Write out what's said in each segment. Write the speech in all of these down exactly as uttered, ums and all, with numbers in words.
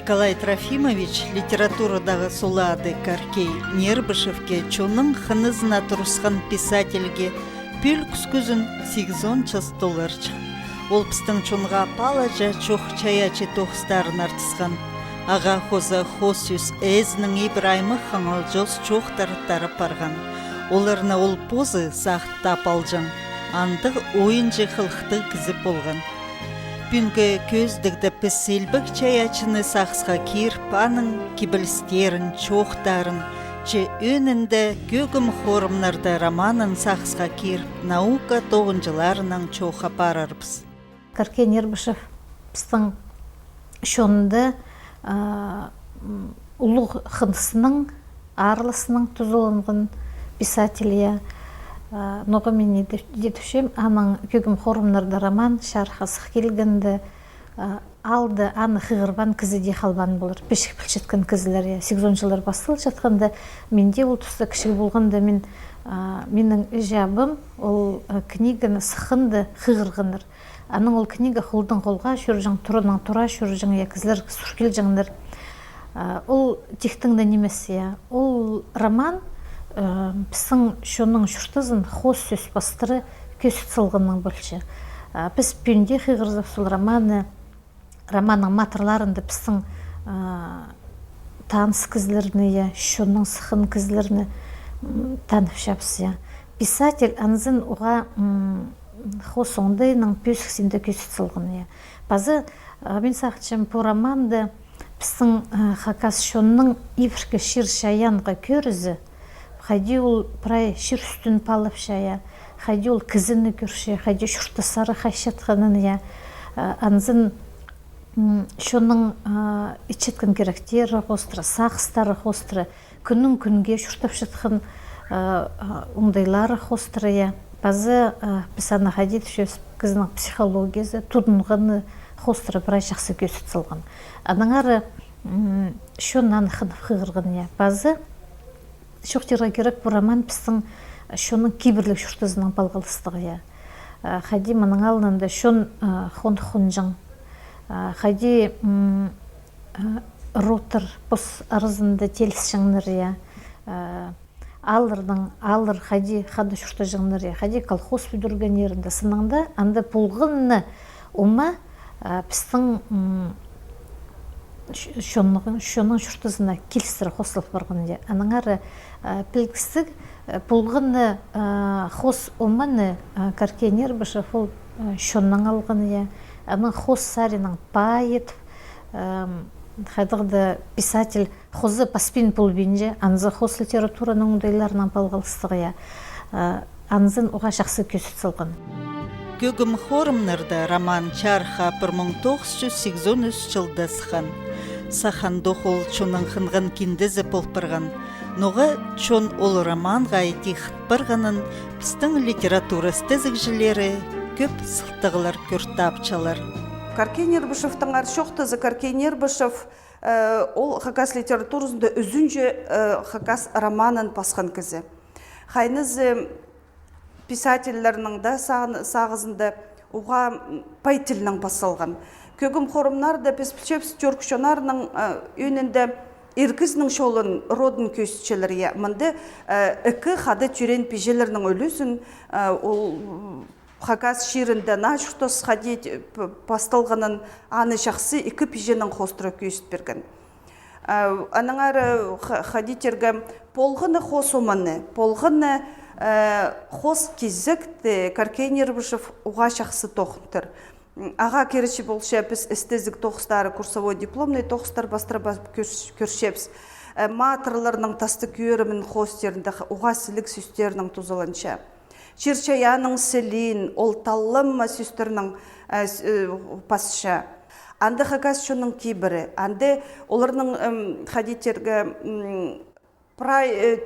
Николай Трофимович литературадағы сулады Каркей Нербышевке чонның хынызына турысхан писательге пӧлік кӱскӱзін сигізон час толарҷых. Ол пістің чонға палаҷа чох чайаачы тоғыстарын артысхан. Ағаа хоза хоос сӧс ээзінің ибіре аймах хаңалҷоос чоохтары тарап парған. Оларны ол позы сағыт тап алҷаң, андағ ойынҷы хылыхтығ кізі полған. Пӱӱнгі кӧзідігде піс илбек чайаачыны сағысха киріп, аның кибелістерін, чоохтарын, че ӧӧнінде «Кӧгім хорамнарда» романын сағысха киріп, наука тоғынҷыларынаң чоох апарарбыс. Каркей Нербышев пістің чонда, а, м, улуғ хыныснаң, аарласнаң тузаланған писатель, я. А, ноға мин иди-, идіп тіпчем, аның «Кӧгім хорамнарда» роман чарыхха сых килгенде, а, алды аны хығырбаан кізі дее халбаан полар, пічік пілчеткен кізілер, я. Сигізон чыллар пасталчатханда, мин дее ол туста кічіг полғанда, мин, а, минің іҷе-абам ол, а, книганы сыхханда хығырғаннар. Анаң ол книга холдаң холға чӧрҷең, туранаң тура чӧрҷең, я, кізілер сур килҷеңнер. А, ол тихтең дее нимес, я. Ол роман, э, пістің чонның чуртазын хоос сӧс пастыра кӧзіт салғаннаң полча. А, піс пӱӱн дее хығырзабыс ол романны, романның матырларында пістің, а, таныс кізілерні, я, чоннаң сыххан кізілерні, м, таныбысчабыс, я. Писатель анзын уғаа, м, хоос оңдайнаң пӧзік синде кӧзіт салған, я. Пазы, а, мин сағынчам, пу романда пістің, а, хакас чонның ибіркі чир-чайаанға кӧрізі, хайди ол прай чир ӱстӱн палапча, я, хайди ол кізіні кӧрче, хайди чуртасары хайчатханын, я. А, анзын, м, чонның, а, итчеткен киректері хоостыра, сағыстары хоостыра, кӱннің кӱнге чуртапчатхан, а, а, оңдайлары хоостыра, я. Пазы, а, піс аны хайди тіпчебіс, кізінің психологиязы, тудынғаны хоостыра прай чахсы кӧзіт салған. Аннаңар, м, чон аны хынып хығырған, я. Пазы чоохтирға кирек, пу роман пістің чонның кибірліг чуртазынаң палғалыстығ, я. А, хайди мының алнында чон, а, хон-, хонҷаң, а, хайди, м, а, родтар пос аразында теелісчеңнер, я. А, аалларның, ааллар хайди хада чуртаҷаңнар, я, хайди колхоз пӱдіргеннерінде, сынында, анда полғаны ома, а, пістің, м, ч-, чонның, чонның чуртазына килістіре хозылып парған, я. Аннаңар, а, пілдістіг, а, полғаны, а, хоос оманы, а, Каркей Нербышев ол, а, чоннаң алған, я. Аның хоос саринаң пай итіп, ам, хайдағ-да писатель хоза паспин полбинча, анзы хоос литератураның оңдайларынаң палғалыстығ, я. А, анзын уғаа чахсы кӧзіт салған. «Кӧгім хорамнарда» роман чарыхха пір муң тоғыс чӱс сигізон ӱс чылда сыххан. Сах андох ол чонның хынған киндезі пол парған. Ноға чон ол романға итіг хынып парғанын пістің литература істезігҷілері кӧп сылтағлар кӧр тапчалар. Каркей Нербышевтің ар чоохтазы, Каркей Нербышев, э, ол хакас литературазында ӱзінҷі, э, хакас романын пасхан кізі. Хайнызы писательлернің дее сағын-, сағызында уғаа, м, пай тілнең пас салған. «Кӧгім хорамнарда» піс пілчебіс, тӱрк чоннарның, э, ӧӧнінде ир кізінің чолын, родын кӧзітчелер, я. Мында, э, ікі хада тӧреен пиҷелернің ӱлӱзін, э, ол, м, хакас чирінде наа чуртас хайди п-, пасталғанын, аны чахсы ікі пиҷенең хоостыра кӧзіт пирген. Э, аннаңар, э, х-, хайди тирге, полғаны хоос оманы, полғаны, э, хоос кизекті Каркей Нербышев уғаа чахсы тоғынтыр. М, ағаа киречі полча, піс істезіг тоғыстары, курсовой дипломный тоғыстар пастыра па-, кӧр-, кӧрчебіс. Э, матырларның тастығ кӧрімін хоостирында х-, уғаа сіліг сӧстернең тузаланча. Чир-чайаанның сілиин ол таллама сӧстернең, э, с-, э, пасча. Анда хакас чонның кибірі, анда оларның, м, хайди тирге, м, прай, э,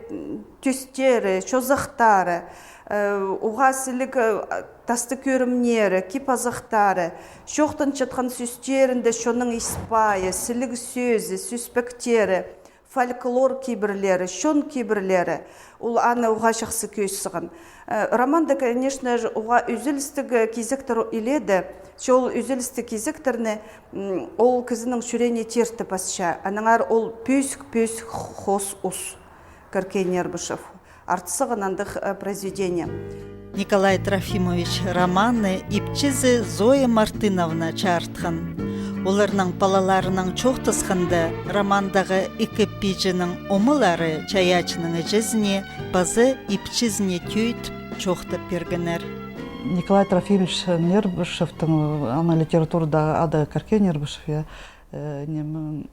тӧстері, чозахтары, э, уғаа сіліг, э, тастығ кӧрімнері, кип-азахтары, чоохтанчатхан сӧстерінде чонның ис-пайы, сіліг сӧзі, сӧспектері, фольклор кибірлері, чон кибірлері, ол аны уғаа чахсы кӧс салған. Э, романда, конечно же, уғаа ӱзелістіг кизектер иледе, че ол ӱзелістіг кизектерні, м, ол кізінің чӱреене тирте пасча. Аннаңар ол пӧзік-пӧзік хоос ус, Каркен Нербышев. Артыс салған андағ, э, произведение. Николай Трофимович романны ипчізі Зоя Мартыновна чарытхан. Оларның палаларынаң чоохтасханда, романдағы ікі пиҷінің омалары чайаачының іҷезіне паза ипчізіне тӧӧйтіп чоохтап пиргеннер. Николай Трофимович Нербышевтің, аның литературадағы ады Каркен Нербышев, я, э, ниме,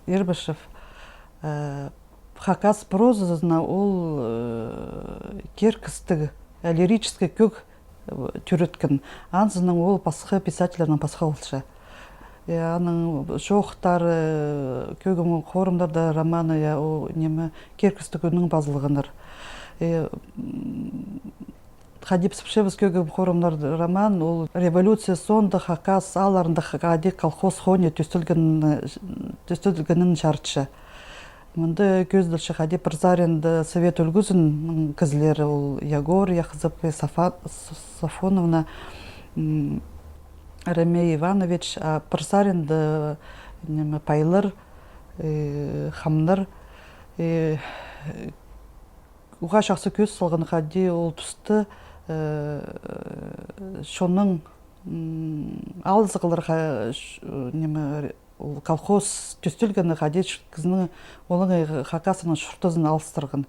Нербышев, э, хакас прозазына ол, э, киркістіг, э, лирический кӧг, э, тӧреткен. Анзынаң ол пасха писательлернең пасха полча. Э, аның чоохтары, э, «Кӧгім хоорымнарда» романы, я, ол ниме, киркістіг ӱннең пазылғаннар. Э, м, Хайди піс пілчебіс, «Кӧгім хоорымнар» роман, ол революция соонда хакас аалларында хайди колхоз хония тӧстелген, тӧстелгенін чарытча. Мында кӧзіділче, хайди пір саринда Совет ӱлгӱзінің кізілері, ол Ягор Яхзып, Сафа-, С-, Сафоновна, м, Ромей Иванович, а пір саринда, ниме, пайлар, э, хамнар, э, уғаа чахсы кӧс салған, хайди ол туста, э, чонның, м, алызығлар ха-, ш-, ниме, ол колхоз тӧстелгені хайди ч-, кізінің, олаң, э, хакастарның чуртазын алыстырған.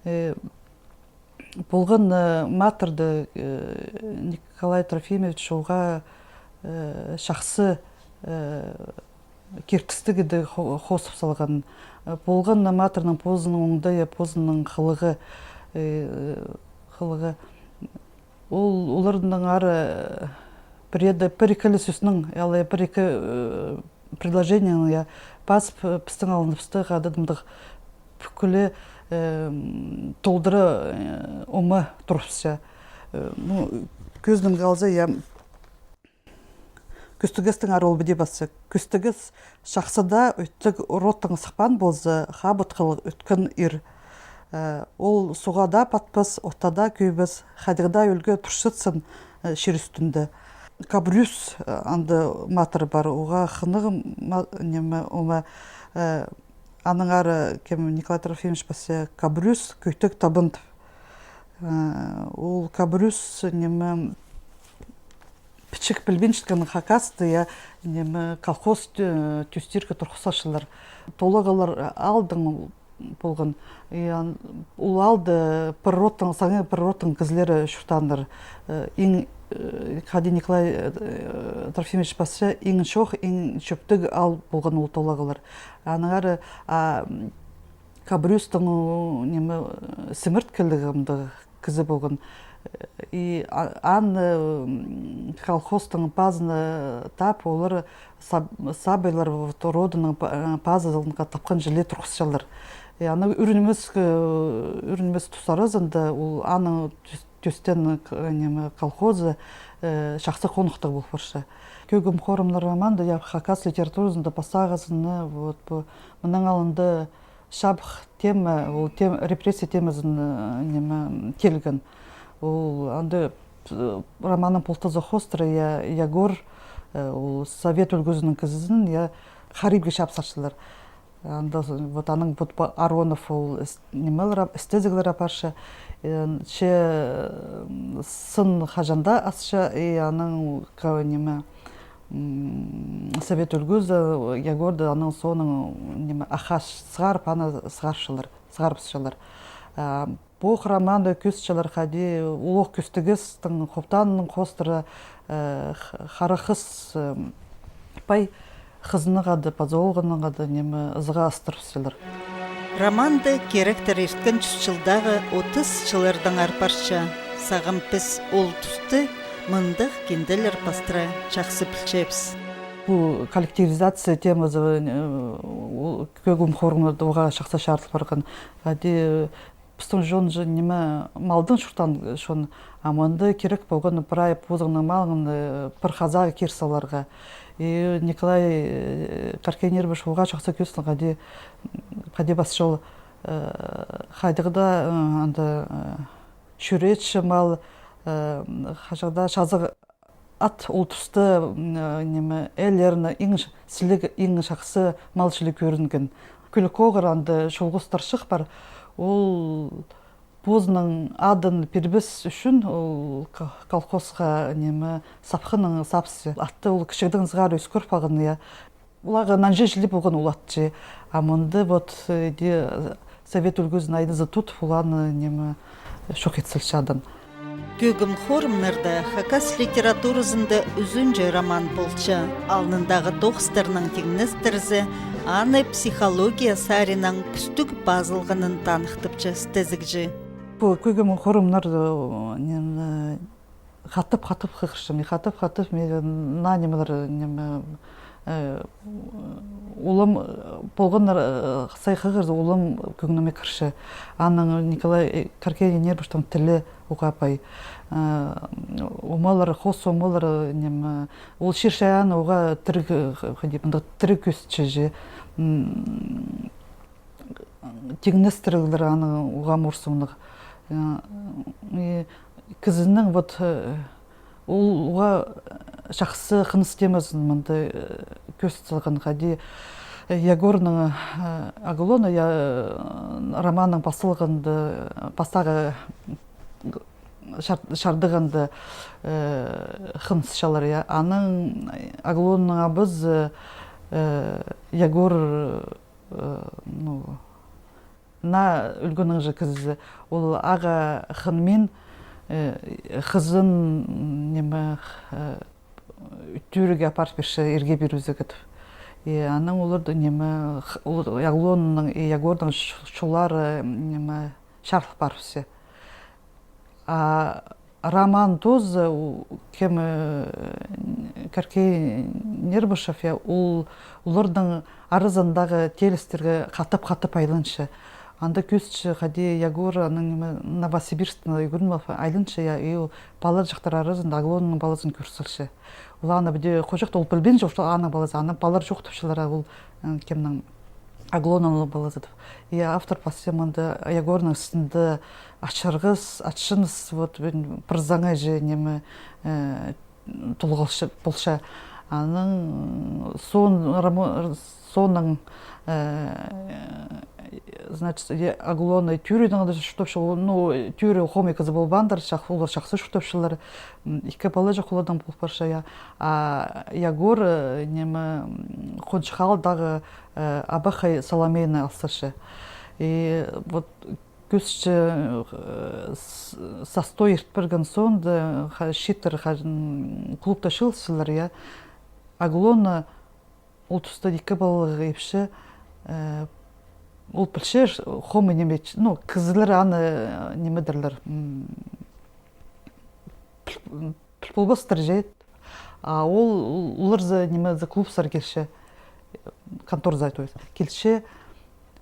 Э, полған, э, матырда, э, Николай Трофимович уғаа, э, чахсы, э, киркістіг иді хо-, хозып салған. Э, полған матырның позының оңдайы, позының хылығы, э, хылығы. Ол, оларның ары, э, пірееде пір-ікі ле сӧснің, алай пір-ікі, э, предложениенің, я, пазып, э, пістің алныбысты хайдағ-да пӱкӱле, э, м, толдыра, э, омаа турғысча. Э, ну, кӧзідімге алза, я, Кӱстігестің ары ол піди пасча. Кӱстігес чахсы даа ӧттіг родтаң сыхпаан полза, хабытхылығ ӧткін ир. Э, ол суға даа патпас, отта даа кӧйбес, хайдағ даа ӧлгее турчатсын, э, чир ӱстӱнде. Кабрюс, э, анда матыр пар, уғаа хынығ ма-, ниме, омаа, э, аннаңар, кем, Николай Трофимович пасча, Кабрюс кӧйтіг табын тіп. Э, ол Кабрюс, ниме, пічік пілбинчеткен хакасты, я, ниме, колхоз тӧ-, тӧстирге турғыс салчалар. Толағлар, э, аалдаң полған. И ан-, ол аалда пір родтаң, саңай пір родтаң кізілері чуртааннар. Э, иң, э, хайди Николай, э, Трофимович пасча, иң чоох, иң чӧптіг аал полған ол Толағлар. Аннаңар, а, м, Кабрюстың, ниме, сімірткеліг андағ кізі полған. И а-, аны, м, колхозтың пазына таап, олар саб-, сабайлар, вот, родының па-, пазызынға тапхан чіли турғысчалар. И аны ӱрінмес, э, ӱрінмес тус аразында ол аның тӧс-, тӧстеен, э, ниме, колхозы, э, чахсы хоныхтығ пол парча. «Кӧгім хоорымнар» романда, я, хакас литературазында пастағызын, вот, пу, мының алнында чабых тема, ол тем-, репрессия темазын, э, ниме, килген. Ол анда, э, романның полтызы хоостыра, я, Ягор, э, ол совет ӱлгӱзінің кізізін, я, харибге чаап салчалар. Анда, вот, аның вот па-, Аронов ол іс-, нимелер ап-, істезіглер апарча, э, че, э, сын хаҷан даа асча, и аның ка-, ниме, м, совет ӱлгӱзі, Ягорды аның соонаң, ниме, ахха сығарып, аны сығарчалар, сығарыбысчалар. А, пу романда кӧзітчелер хайди улуғ кӱстігестің хоптанының хоостыра, э, х-, хара хыс, э, пай хызыны хада, паза оолғыны хада, ниме, ызыға астырыбысчалар. Романда киректер ирткен чӱс чылдағы отыс чыллардаңар парча. Сағам піс ол тусты мындағ кинделер пастыра чахсы пілчебіс. Пу коллективизация темазы, э, ол «Кӧгім хоорымнарда» уғаа чахсы чарыдыл парған. Хайди, э, пістің чон же, ниме, малдаң чуртаан чон, а мында кирек полған прай позыңның малыңны, э, пір хазаа кир саларға. И Николай, э, Каркей Нербышев уғаа чахсы кӧзідіг, хайди, хайди пасча ол, э, хайдағ даа, э, анда, э, чӱречі мал, э, хаҷан даа чазағ ат ол туста, м, э, ниме, ээлерні иң ш-, сіліг, иң чахсы мал чіли кӧрінген. Кӱлӱк оғыр анда чолғыстарҷых пар. Ол позының адын пирбес ӱчӱн ол ко-, колхозха, ниме, сапхыннаң сапча. Атты ол кічігдең сығара ӧскіріп алған, я. Оларға нанҷы чіли полған ол атты. А мында вот, э, иди, э, совет ӱлгӱзін айнызы тутып, оларны, ниме, чох ит салча анаң. «Кӧгім хорымнарда» хакас литературазында ӱзінҷі роман полча. Алнындағы тоғыстарнаң тиңнестірзе, аны психология саринаң кӱстіг пазылғанын таныхтапча істезігҷі. Пу «Кӧгім хорымнар», э, ниме, хатап-хатап хығырчам, и хатап-хатап, мин наа нимелер, ниме, э, улам, э, полғаннар, э, сай хығырза, улам кӧңніме кірче. Анаң Николай, э, Каркей Нербышевтің тілі уғаа пай. Э, омалар, хоос омалар, э, ниме, ол чир-чайаан уғаа тіріг, э, хайди, мындағ тіріг кӧзітче. М, тиңнестіріглер аның уғаа морсымнығ. Э, и кізінің вот, э, ол уғаа чахсы хыныс темазын мында, э, кӧзіт салған, хайди, э, Ягорның, э, «Аглона», я, э, романның пазылғанда, пастағы чар-, чардығында, э, хынысчалар, я. Анаң «Аглонаның» абазы, э, Ягор, э, ну, наа ӱлгӱннің же кізізі. Ол ағаа хынмин, э, хызын, ниме, э, тӧрге апарып пирче, ирге пирібізерге тіп. И анаң оларда, ниме, х-, ол «Аглонаның» и Ягорның ч-, чоллары, ниме, чарыл парыбысча. А роман тооза, у-, кем, э, Каркей Нербышев, я, ол, оларның аразындағы теелістерге хатап-хатап айланча. Анда кӧзітче, хайди Ягор, анаң, ниме, Новосибирскта ӱгреніп айланча, я, и ол палаҷахтар аразында «Аглонаның» палазын кӧр салча. Ол аны піди хоҷахта ол пілбинче, что аның палазы, аның палалар чоохтапчалар, а ол, э, кемнің, «Аглонаның» палазы тіп. И автор пасча мында Ягорның істінде ачырғас, ачыныс, вот, пір, пір саңай же, ниме, э, толғалча, полча. Анаң соон рамо-, соонаң, э, значит, я, «Аглона» тӧреенең дее чуртапча, ну, тӧреен хомай кізі полбааннар, чах-, олар чахсы чуртапчалар. М, ікі палаҷах оларның пол парча, я. А Ягор, э, ниме, м, Хончых аалдағы, э, абахай Соломейні алысча. И вот кӧзітче, э, с-, састой иртіп пирген соонда, ха-, чииттер, ха-, м, клубта чыылысчалар, я. «Аглона» ол туста ікі палалығ ипчі, э, ол пілче, ш-, хомай ниме, ч-, ну, кізілер аны, э, нимедірлер, м, піл-, піл полбастар же. А ол, ол, оларзар, ниме, за клубсар килче, конторзар, то есть, килче,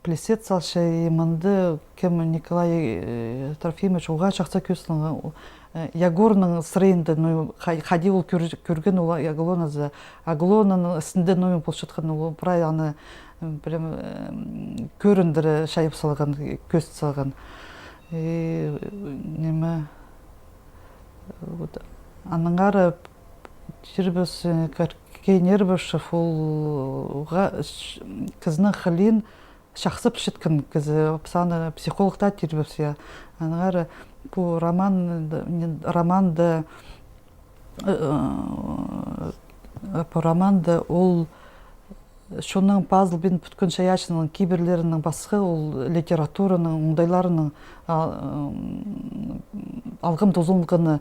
піліс салча, и мында кем, Николай, э, Трофимович, уғаа чахсы кӧзіткен, э, Ягорның сырыйында, ну, ха-, хайди ол кӧр-, кӧрген ол «Аглоназы», «Аглонаның» істінде, ну, полчатхан ол, прай аны, м, прям, м, кӧріндіре чайап салған, кӧзіт салған. И, э, ниме, вот, аннаңар тирбес, э, Каркей Нербышев, ол, ға-, ч-, кізінің хылиин чахсы пілчеткен кізі, піс аны психолог таа тирбес, я. Аннаңар пу роман, не, романда, э, э, пу романда ол чонның пазылбин пӱткен чайаачының кибірлерінең пасха, ол литератураның оңдайларының, а, м, алғым тузаланғаны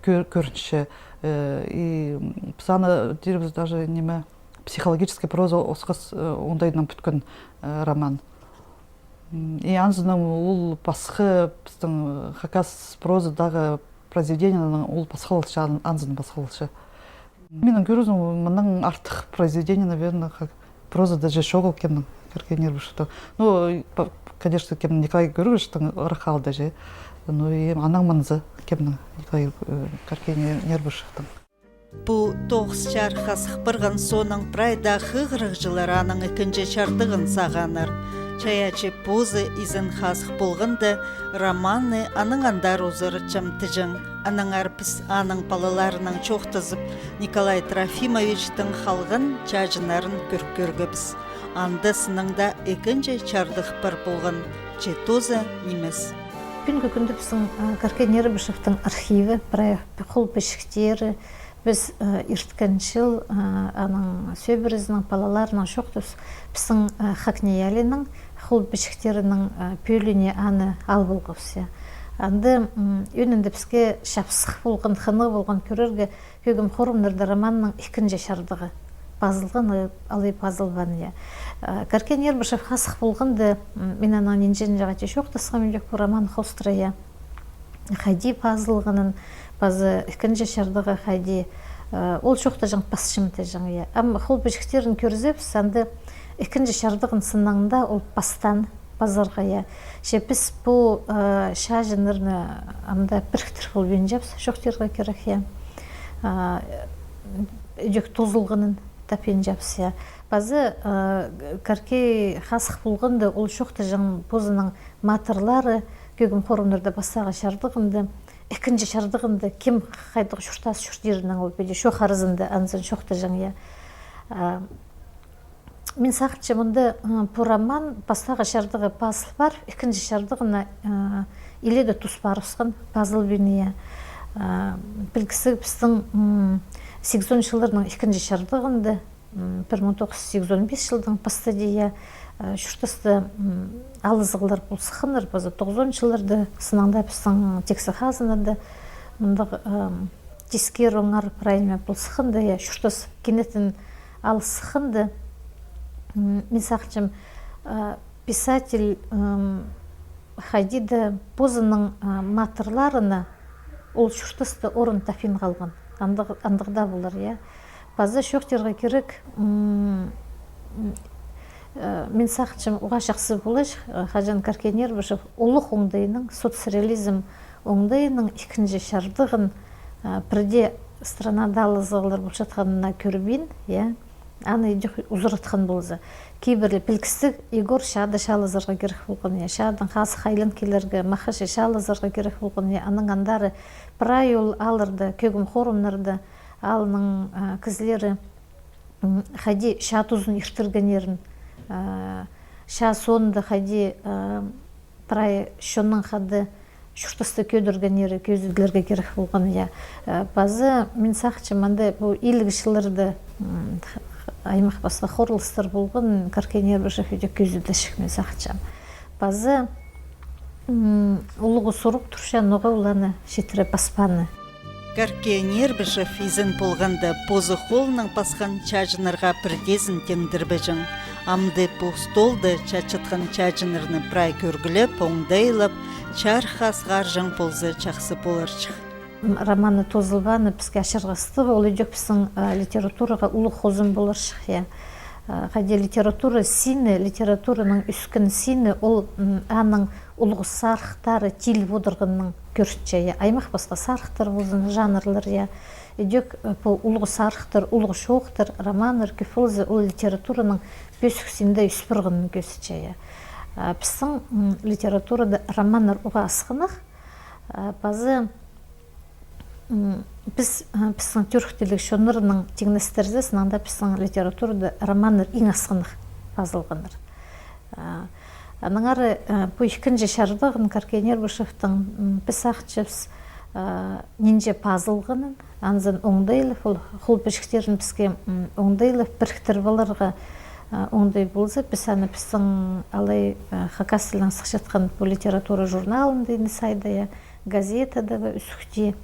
кӧр-, кӧрінче. Э, и піс аны тирбес даже, ниме, психологический проза осхас, э, оңдайнаң пӱткен, э, роман. М, и анзынаң ол пасха пістің, э, хакас прозадағы произведениенең ол пасхалча, ан-, анзынаң пасхалча. Минің кӧрізім, мыннаң артых произведение, наверное, хак-, прозада же чоғыл кемнің, Каркей Нербышевтің. Ну, и, по-, конечно, кемнің, Николай Георгиевичтің ырах аалда же. Ну, и анаң мынзы кемнің, Николай, э, Каркей Нер-, Нербышевтің. Пу тоғыс чарых хазых парған соонаң прай даа хығырығҷылар аның ікінҷі чардығын сағааннар. Чайаачы позы изен хазых полғанда, романны аның андар узаратчам тіҷең. Аннаңар піс аның палаларынаң чоохтазып, Николай Трофимовичтің халған чааҷыннарын кӧр кӧргебіс. Анда сыннаң даа ікінҷі чардығ пар полған, че тооза нимес. Пӱӱнгі кӱнде пістің, а, Каркен Нербышевтің архиві, прай хол пічіктері, піс, а, ирткен чыл, а, аның сӧбірезінең, палаларынаң чоохтабыс, пістің, а, ХакНИИЯЛИ-ның хол пічіктерінің, а, пӧлиине аны ал полғабыс, я. Анда, м, ӧӧнінде піске чапсых полған, хынығ полған кӧрерге «Кӧгім хорамнарда» романның ікінҷі чардығы пазылған, э, алай пазылбаан, я. Э, Каркен Нербышев хазых полғанда, м, мин анаң нинҷе-нинҷе хати чоохтасхам идӧк пу роман хоостыра, я. Хайди пазылғанын, пазы ікінҷі чардығы хайди, э, ол чоохтаҷаң, пасчам тіҷең, я. Ам хол пічіктерін кӧрзебіс, анда ікінҷі чардығын сыннаң даа ол пастаан пазарға, я. Че піс пу, э, чааҷыннарны амды піріктір полбинчабыс, чоохтирға кирек, я. Э, идӧк тоозылғанын таппинчабыс, я. Пазы, э, Каркен хазых полғанда ол чоохтаҷаң позының матырлары, «Кӧгім хорамнарда» пастағы чардығында, ікінҷі чардығында кем хайдағ чуртас чуртирынаң ол піди чоох аразында анзын чоохтаҷаң, я. Э, Мин сағынчам, мында, ы, пу роман пастағы чардығы пазыл парып, ікінҷі чардығына, ы, иледе тус парыбысхан, пазылбин, я. Ы, пілгістіг, пістің, м, сигізон чылларның ікінҷі чардығында, м, пір муң тоғыс чӱс сигізон пис чылдаң пастады, я, ы, чуртаста, м, алызығлар пол сыхханнар, паза тоғызон чылларда, сыннаң даа пістің тиксі хазынада, мындағ, ы, тискер оңар прай ниме пол сыхханда, я, чуртас кинетін алыс сыхханда, м, мин сағынчам, а, писатель, м, хайди даа позының, а, матырларына ол чуртаста орын таппин халған. Андағ, андағ даа полар, я. Паза чоохтирға кирек, м, м, э, мин сағынчам, уғаа чахсы полар, э, хаҷан Каркен Нербышев улуғ оңдайның, соцреализм оңдайының ікінҷі чардығын, а, пірдее странада алызығлар полчатханына кӧрбин, я, аны идӧк узаратхан полза. Кибірлі пілгістіг, Егор чаада чаалазарға кирек полған, я, чаадаң хазых айлан килерге, Махачы чаалазарға кирек полған, я, аның андары прай ол аалларда, Кӧгім хорамнарда, аалның, а, кізілері, м, хайди чаа тузын иртіргеннерін, а, чаа соонда хайди, а, прай чоннаң хада чуртасты кӧдіргеннері кӧзіділерге кирек полған, я. Э, паза мин сағынчам, мында пу иліг чылларда, м, х-, х-, аймах пасха хорылыстар полған, Каркен Нербышев идӧк кӧзіділчек, мин сағынчам. Паза, м, улуғ сурығ турча, ноға оларны читіре паспааны. Каркен Нербышев изен полғанда позы холынаң пасхан чааҷыннарға пірдеезін теңдірбеҷең. Амды пу столда чатчатхан чааҷыннарны прай кӧргілеп, оңдайлап, чарыхха сығарҷаң полза, чахсы поларҷых. М, романны тоозылбааны піске ачырғастығ, ол идӧк пістің, а, литератураға улуғ хозым поларҷых, я. А, хайди литература сині, литератураның ӧскен сині, ол, м, аның улуғ сарыхтары тиліп одырғанын кӧрінче, я. Аймах пасха сарыхтар ползын, жанрлар, я. Идӧк, э, пу улуғ сарыхтар, улуғ чоохтар, романнар кӧп полза, ол литератураның пӧзік синде ӧс парғанын кӧзітче, я. А, пістің, м, литературада романнар уғаа асхынах, а, паза, м, піс, а, пістің тӱрк тілліг чоннарнаң тиңнестірзе, сыннаң даа пістің литературада романнар иң асхынах пазылғаннар. А, аннаңар, а, пу ікінҷі чардығын Каркен Нербышевтің, м, піс сағынчабыс, а, нинҷе пазылғанын, анзын оңдайлап, ол хол пічіктерін піске, м, оңдайлап піріктіріп аларға, а, оңдай полза, піс аны пістің алай, а, хакас тілінең сыхчатхан пу литература журналында, ниме, сайда, я, газетада ба ӱзӱкти,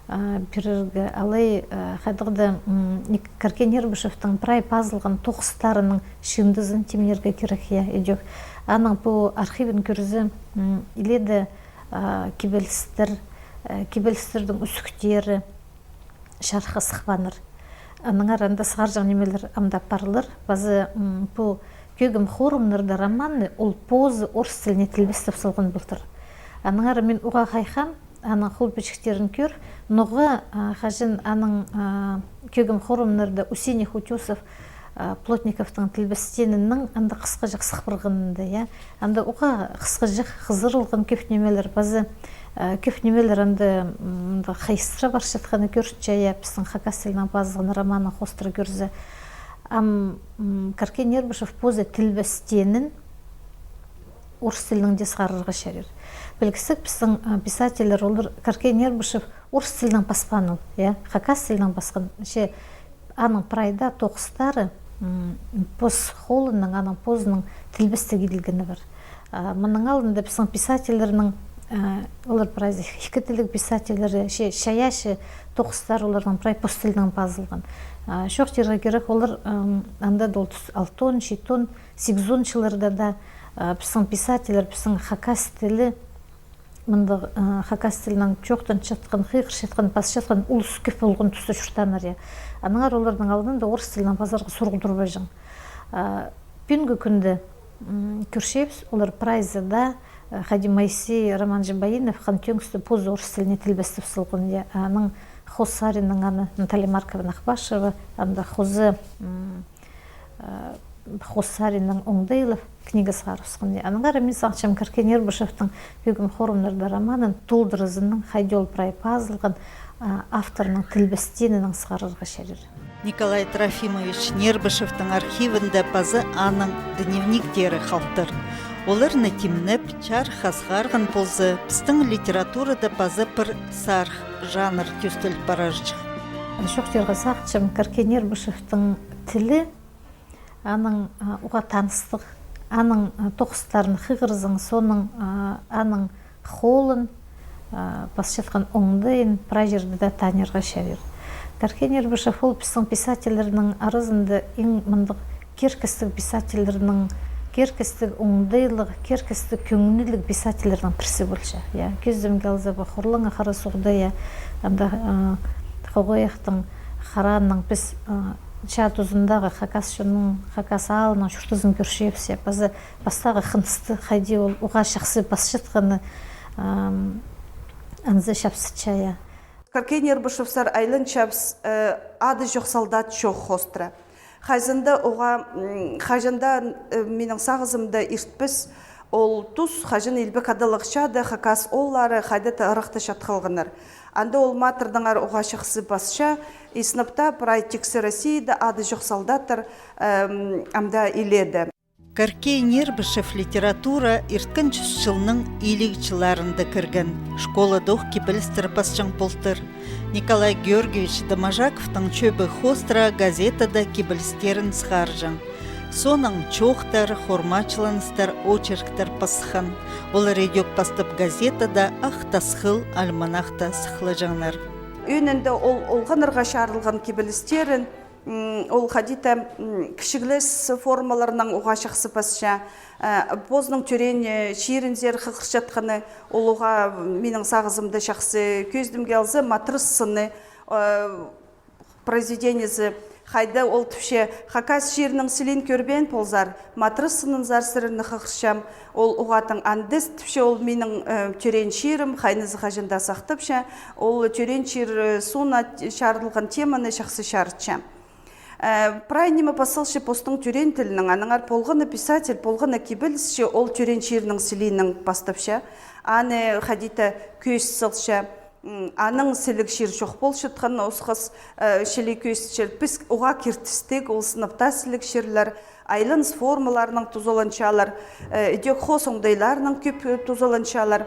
а, пирерге, алай, а, хайдағ-да, м, Ник-, Каркен Нербышевтің прай пазылған тоғыстарының чыындызын тимнирге кирек, я, идӧк. Аның пу архивін кӧрзе, м, иледе, а, кибелістер, а, кибелістернің ӱзӱктері чарыхха сыхпааннар. Аннаңар анда сығарҷаң нимелер ам даа парлар. Паза, м, пу «Кӧгім хорамнарда» романны ол позы орыс тіліне тілбестеп салған полтыр. Аннаңар мин уғаа хайхаам, Аның хол пічіктерін кӧр, ноға, а, хаҷан аның, а, кӧгем хорамнарда Усиньых, Утёсов, а, Плотниковтың тілбестенінең анда хысхаҷах сых парғанында, я. Анда уғаа хысхаҷах хызырылған кӧп нимелер, паза, а, кӧп нимелер анда, м, анда хайыстыра парчатханы кӧрінче, я, пістің хакас тілінең пазылған романнаң хоостыра кӧрзе. Ам, м, Каркей Нербышев позы тілбестенін орыс тілінең дее сығарарға чарир. Пілгістіг, пістің, а, писательлер, олар Каркей Нербышев орыс тілінең паспаан ол, я, хакас тілінең пасхан. Че аның прай даа тоғыстары, м, пос холынаң, аның позының тілбестіг иділгені пар. А, мының алнында пістің писательлернің, а, олар прай ікі тілліг писательлер, че чайаачы тоғыстар оларның прай пос тілінең пазылған. А, чоохтирға кирек, олар, ам, анда даа ол тус алтон, читон, сигізон чылларда даа, а, пістің писательлер, пістің хакас тілі, мындағ, а, хакас тілінең чоохтанчатхан, хығырчатхан, пасчатхан улус кӧп полған туста чуртааннар, я. Аннаңар оларның алнында орыс тілінең пазарға сурығ турбаҷаң. А, пӱӱнгі кӱнде, м, кӧрчебіс, олар прайзы даа, а, хайди Моисей Романович Баинов «Хан Тӧңісті» позы орыс тіліне тілбестеп салған, я. Аның Хозы саринаң аны Наталья Марковна Ахпашева, анда хозы, м, э, «Хозы саринаң оңдайлығ» книга сығарыбысхан. Аннаңар мин сағынчам, Каркей Нербышевтің «Кӧгем хорамнарда» романын толдыразынаң, хайди ол прай пазылған, а, авторның тілбестенінең сығарарға чарир. Николай Трофимович Нербышевтің архивінде паза аның дневниктері халтыр. Оларны тимнеп, чарыхха сығарған полза, пістің литературада паза пір сарых жанр тӧстеліп парарҷых. Чоохтирға сағынчам, Каркей Нербышевтің тілі, аның, а, уғаа таныстығ, аның, а, тоғыстарын хығырзаң, соонаң, а, аның холын, а, пасчатхан оңдайын прай чирде дее танирға чарир. Каркей Нербышев ол пістің писательлернің аразында иң мындағ киркестіг писательлернің, киркестіг оңдайлығ, киркестіг кӧңніліг писательлернің пірсі полча. Я, кӧзідімге алза, пу хорлаңа харасуғда, я, анда, а, Хоғайахтың харааннаң піс, а, чаа тузындағы хакас чонның, хакас аалының чуртазын кӧрчебіс, я, паза пастағы хынысты, хайди ол уғаа чахсы пасчатханы, ам, анзы чапсытча, я. Каркей Нербышевсер айланчабыс, э, «Ады чох солдат чоох» хоостыра. Хайзында уғаа, м, хайзында, э, минің сағызымда иртпес ол тус, хаҷан Илбек Адалығ чаада хакас ооллары хайда-да ырахта чатхалғаннар. Анда ол матырнаңар уғаа чахсы пасча, и сынап та прай тиксі Россияда «Ады чох солдаттар», эм, амды илееде. Каркей Нербышев литература ирткен чӱс чылның илиг чылларында кірген, школада ох кибелістер пасчаң полтыр. Николай Георгиевич Доможаковтың чӧбі хоостыра газетада кибелістерін сығарҷаң. Соонаң чоохтар, хормачыланыстар, очерктер пасхан. Олар идӧк пастап газетада «Ах тасхыл» альманахта сыхлаҷаңнар. Ӧӧнінде ол олғаннарға чарылған кибелістерін, м, ол хайди-да, м, кічіглес формаларнаң уғаа чахсы пасча. Э, позының тӧреен, э, чирінзер хығырчатханы, ол уғаа минің сағызымда чахсы. Кӧзідімге алза, «Матырыс сыны», э, произведениезі, хайда ол тіпче: «Хакас чирінің сілиин кӧрбеен ползар, матырыс сынынзар сірерні хығырчам». Ол уғаа тың андыс тіпче, ол минің, э, тӧреен чирім, хайнызы хаҷан даа сахтапча, ол тӧреен чир, э, соонаң чарылған теманы чахсы чарытча. Э, прай ниме пас салча постың тӧреен тілінең, аннаңар полған на писатель, полған на кибелісчі ол тӧреен чирінің сілиинең пастапча. Аны хайди-да кӧс салча. М, аның сіліг чир чох полчатхан осхас, э, чіли кӧсчіл. Піс уғаа киртістіг, ол сынап та сіліг чирлер, айланыс формаларынаң тузаланчалар, э, идӧк хоос оңдайларынаң кӧп, э, тузаланчалар.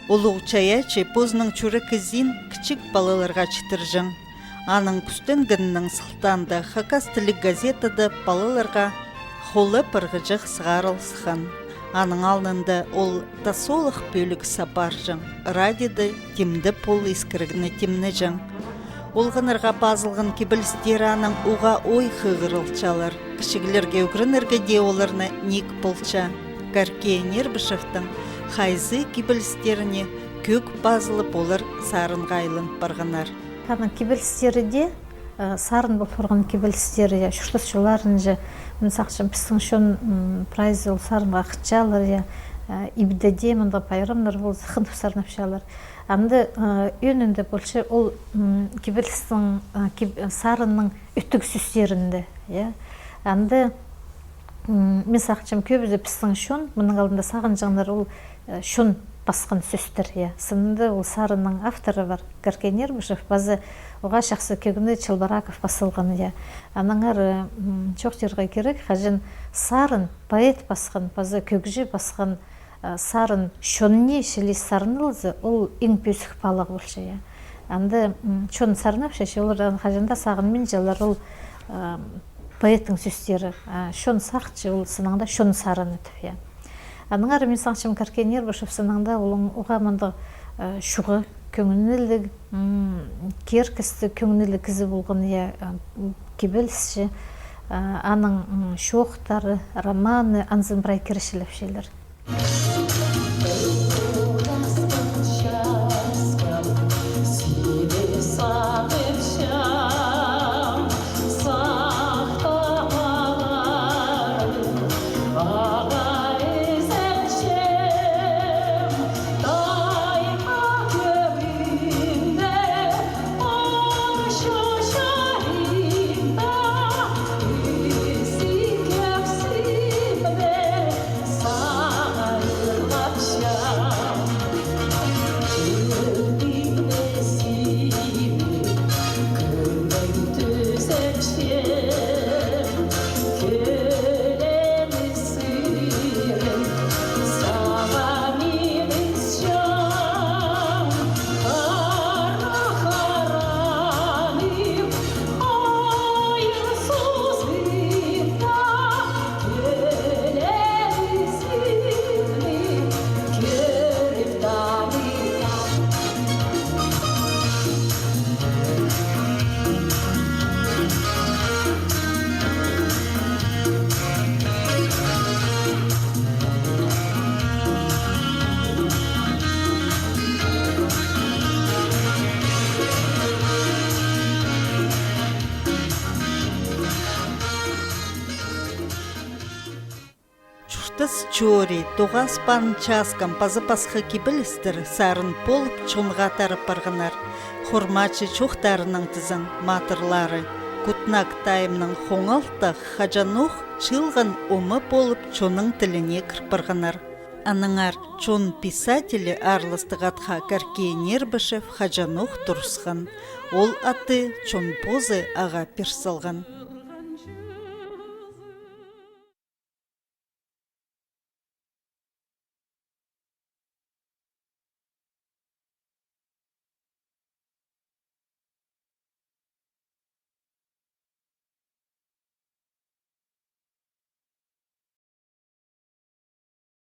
Улуғ чайаачы позының чӱрек ізін кічіг палаларға читірҷең. Аның кӱстенгенінең сылтаанда хакас тілліг газетада палаларға холлап парғаҷах сығарыл сыххан. Аның алнында ол тасолых пӧлік сапарҷаң, радиода «Тимде пол» искірігні тимнеҷең. Олғаннарға пазылған кибелістері анаң уғаа ой хығырылчалар. Кічіглерге ӱгренерге дее оларны ниик полча. Каркей Нербышевтің хайзы кибелістеріне кӧк пазылып, олар сарынға айланып парғаннар. Аның кибелістері дее, э, сарын пол парған кибелістері, я, чуртас чолларынҷа, мин сағынчам, пістің чон, м, прайзы ол сарынға хынчалар, я, э, ибде дее мындағ пайрамнар полза, хынып сарнапчалар. Анда, э, ӧӧнінде полча ол, м, кибелістің, э, киб-, сарынның ӧтіг сӧстерінде, я. Анда, м, мин сағынчам, кӧбізі пістің чон, мының алнында сағынҷаңнар ол, э, чон пасхан сӧстер, я. Сынында ол сарынның авторы пар, Горкий Нербышев, паза оға чахсы кӧгні Челбораков пас салған, я. Аннаңар, э, м, чоохтирға кирек, хаҷан сарын поэт пасхан, паза кӧгҷі пасхан, э, сарын чонны чіли сарналза, ол иң пӧзік паалағ полча, я. Анда, м, чон сарнапча, че олар хаҷан даа сағынминчалар, ол, э, поэттің сӧстері, а чон сағынча, ол сыннаң даа чон сарыны тіп, я. Аннаңар мин сағынчам, Горкий Нербышев сыннаң даа, олың оға мындағ, э, чуға кӧңніліг, м, киркісті кӧңніліг кізі полған, я, э, кибелісчі, э, аның, м, чоохтары, романы анзын прай кірчелепчелер. Чуртас чоры, тоғас паан часкам паза пасха кибелістер сарын полып чонға тарап парғаннар. Хормачы чоохтарынаң тізең, матырлары Кутнак тайымның хоңалтах хаҷанох чыылған омы полып чонның тіліне кір парғаннар. Аннаңар чон писателі аарластығ атха Горкий Нербышев хаҷанох турысхан. Ол атты чон позы ағаа пир салған.